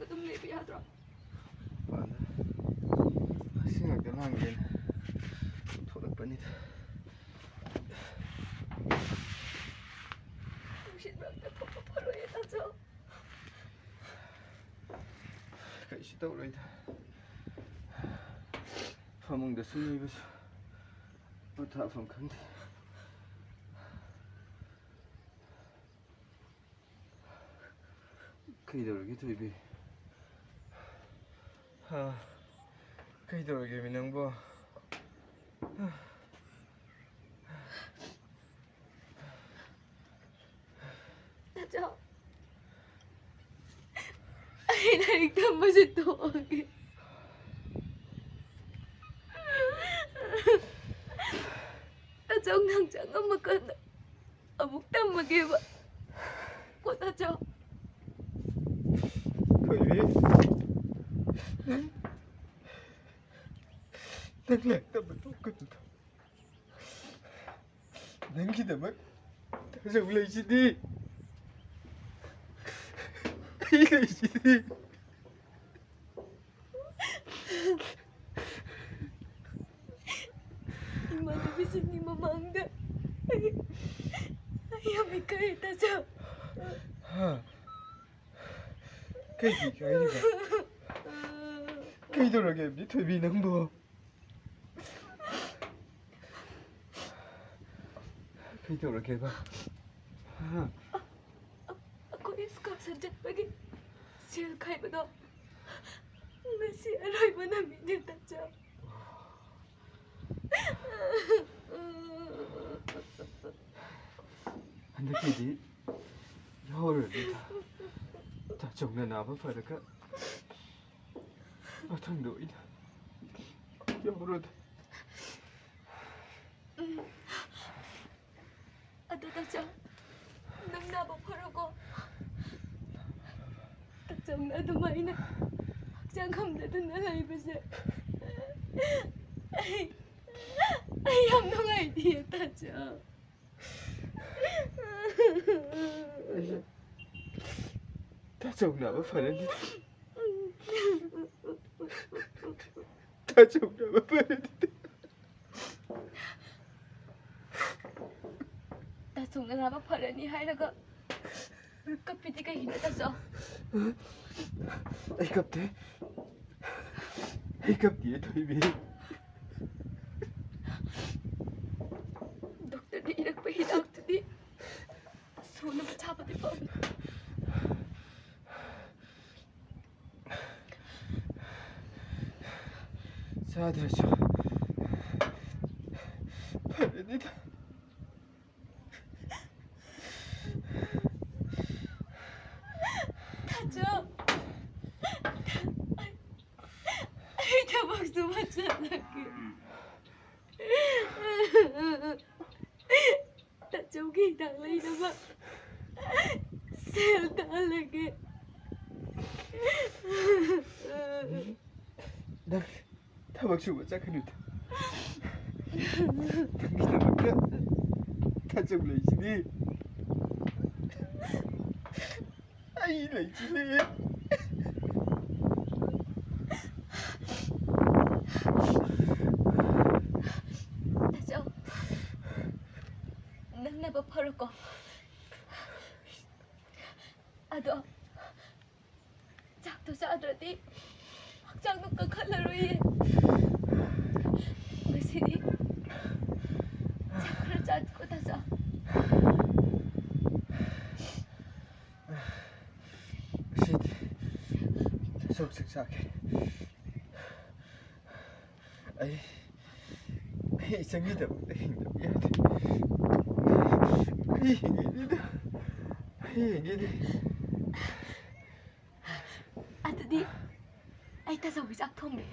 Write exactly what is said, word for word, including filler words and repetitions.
ꯑꯗꯨꯝ ꯂꯩꯕ ꯌꯥꯗ꯭ꯔꯣ? ꯃꯄꯥꯟꯗ ꯍꯛꯆꯤꯡ ꯉꯥꯛꯇ ꯂꯥꯡꯒꯦꯅ ꯊꯣꯛꯂꯛꯄꯅꯤꯗ꯫ ꯅꯨꯡꯁꯤꯠ ꯃꯔꯛꯇ ꯊꯣꯛꯄ ꯐꯔꯣꯏꯌꯦ, ꯇꯥꯆꯧ꯫ ꯀꯩꯁꯨ ꯇꯧꯔꯣꯏꯗ꯫ ꯐꯃꯨꯡꯗ ꯁꯨꯝ ꯂꯩꯕꯁꯨ ꯄꯣꯊꯥꯐꯝ ꯈꯪꯗꯦ꯫ ꯀꯩꯗꯧꯔꯒꯦ, ꯊꯣꯏꯕꯤ? ꯍꯥ? ꯀꯩꯗꯧꯔꯒꯦꯃꯤ ꯅꯪꯕꯣ? ꯇꯥꯆꯧ, ꯑꯩ ꯂꯥꯏꯔꯤꯛ ꯇꯝꯕꯁꯦ ꯇꯣꯛꯑꯒꯦ꯫ ꯇꯥꯆꯧ, ꯅꯪ ꯆꯪꯉꯝꯃꯀꯥꯟꯗ ꯑꯃꯨꯛ ꯇꯝꯃꯒꯦꯕ꯫ ꯀꯣ, ꯇꯥꯆꯧ? ꯊꯣꯏꯕꯤ, ꯅꯪ, ꯅꯪ ꯂꯥꯏꯔꯤꯛ ꯇꯝꯕ ꯇꯣꯛꯀꯅꯨꯗ꯫ ꯅꯪꯒꯤꯗꯃꯛ ꯇꯥꯆꯧ ꯂꯩꯁꯤꯗꯤ꯫ ꯑꯩ ꯂꯩꯁꯤꯗꯤ꯫ ꯏꯃꯥꯟꯅꯕꯤꯁꯤꯡꯒꯤ ꯃꯃꯥꯡꯗ ꯑꯩ, ꯑꯩ ꯌꯥꯝ ꯏꯀꯥꯏ, ꯇꯥꯆꯧ꯫ ꯍꯥ? ꯀꯩꯒꯤ ꯏꯀꯥꯏꯔꯤꯕ? ꯀꯩꯗꯧꯔꯒꯦ ꯍꯥꯏꯕꯗꯤ, ꯊꯣꯏꯕꯤ, ꯅꯪꯕꯨ? ꯀꯩꯗꯧꯔꯒꯦꯕ? ꯍꯥ? ꯑꯩꯈꯣꯏ excursion ꯆꯠꯄꯒꯤ ꯁꯦꯜ ꯈꯥꯏꯕꯗꯣ ꯉꯁꯤ ꯑꯔꯣꯏꯕ ꯅꯨꯃꯤꯠꯅꯦ, ꯇꯥꯆꯧ꯫ ꯍꯟꯗꯛꯀꯤꯗꯤ ꯌꯥꯎꯔꯅꯤꯗ꯫ ꯇꯥꯆꯧꯅ ꯅꯥꯕ ꯐꯔꯒ ꯃꯊꯪꯗ ꯑꯣꯏꯅ ꯌꯥꯎꯔꯣꯗ꯫ ꯑꯗꯣ ꯇꯥꯆꯧ, ꯅꯪ ꯅꯥꯕ ꯐꯔꯣꯀꯣ꯫ ꯇꯥꯆꯧꯅ ꯑꯗꯨꯃꯥꯏꯅ ꯍꯛꯆꯥꯡ ꯉꯝꯗꯗꯅ ꯂꯩꯕꯁꯦ ꯑꯩ, ꯑꯩ ꯌꯥꯝ ꯅꯨꯡꯉꯥꯏꯇꯤꯌꯦ, ꯇꯥꯆꯧ꯫ ꯇꯥꯆꯧ ꯅꯥꯕ ꯐꯔꯅꯤ꯫ ꯇꯥꯆꯧꯅ ꯐꯔꯗꯤ꯫ ꯇꯥꯆꯧꯅ ꯅꯥꯕ ꯐꯔꯅꯤ ꯍꯥꯏꯔꯒ ꯀꯞꯄꯤꯗꯤ ꯀꯩꯒꯤꯅꯣ, ꯇꯥꯆꯧ? ꯑꯩ ꯀꯞꯇꯦ꯫ ꯑꯩ ꯀꯞꯇꯤꯌꯦ, ꯊꯣꯏꯕꯤ꯫ ꯗꯣꯛꯇꯔꯅ ꯏꯔꯛꯄ ꯍꯤꯗꯥꯛꯇꯨꯗꯤ ꯁꯨꯅꯕ ꯆꯥꯕꯗꯤ ꯐꯕꯅꯤ꯫ ꯆꯥꯗ꯭ꯔꯁꯨ ꯐꯔꯅꯤꯗ꯫ ꯇꯥꯆꯧ, ꯑꯩ ꯊꯕꯛ ꯁꯨꯕ ꯆꯠꯂꯒꯦ꯫ ꯇꯥꯆꯧꯒꯤ ꯍꯤꯗꯥꯛ ꯂꯩꯅꯕ ꯁꯦꯜ ꯇꯥꯜꯂꯒꯦ꯫ ꯅꯪ ꯊꯕꯛ ꯁꯨꯕ ꯆꯠꯀꯅꯨꯗ꯫ ꯅꯪꯒꯤꯗꯃꯛꯇ ꯇꯥꯆꯧ ꯂꯩꯁꯤꯗꯤ꯫ ꯑꯩ ꯂꯩꯁꯤꯗꯤ꯫ ꯇꯥꯆꯧ, ꯅꯪ ꯅꯥꯕ ꯐꯔꯣꯀꯣ꯫ ꯑꯗꯣ ꯆꯥꯛꯇꯣ ꯆꯥꯗ꯭ꯔꯗꯤ ꯍꯛꯆꯥꯡꯗꯣ ꯀꯟꯈꯠꯂꯔꯣꯏꯌꯦ꯫ ꯉꯁꯤꯗꯤ ꯆꯥꯛ ꯈꯔ ꯆꯥꯀꯣ, ꯇꯥꯆꯧ꯫ ꯉꯁꯤꯗꯤ ꯆꯥꯛ ꯆꯥꯛ ꯆꯥꯒꯦ꯫ ꯑꯩ, ꯑꯩ ꯏꯆꯟꯒꯤꯗꯃꯛꯇ ꯍꯤꯡꯗꯕ ꯌꯥꯗꯦ꯫ ꯑꯩ ꯍꯤꯡꯉꯤꯅꯤꯗ꯫ ꯑꯩ ꯍꯤꯡꯉꯤꯅꯤ꯫ ꯑꯗꯨꯗꯤ ꯑꯩ ꯇꯥꯆꯧꯒꯤ ꯆꯥꯛ ꯊꯣꯡꯒꯦ꯫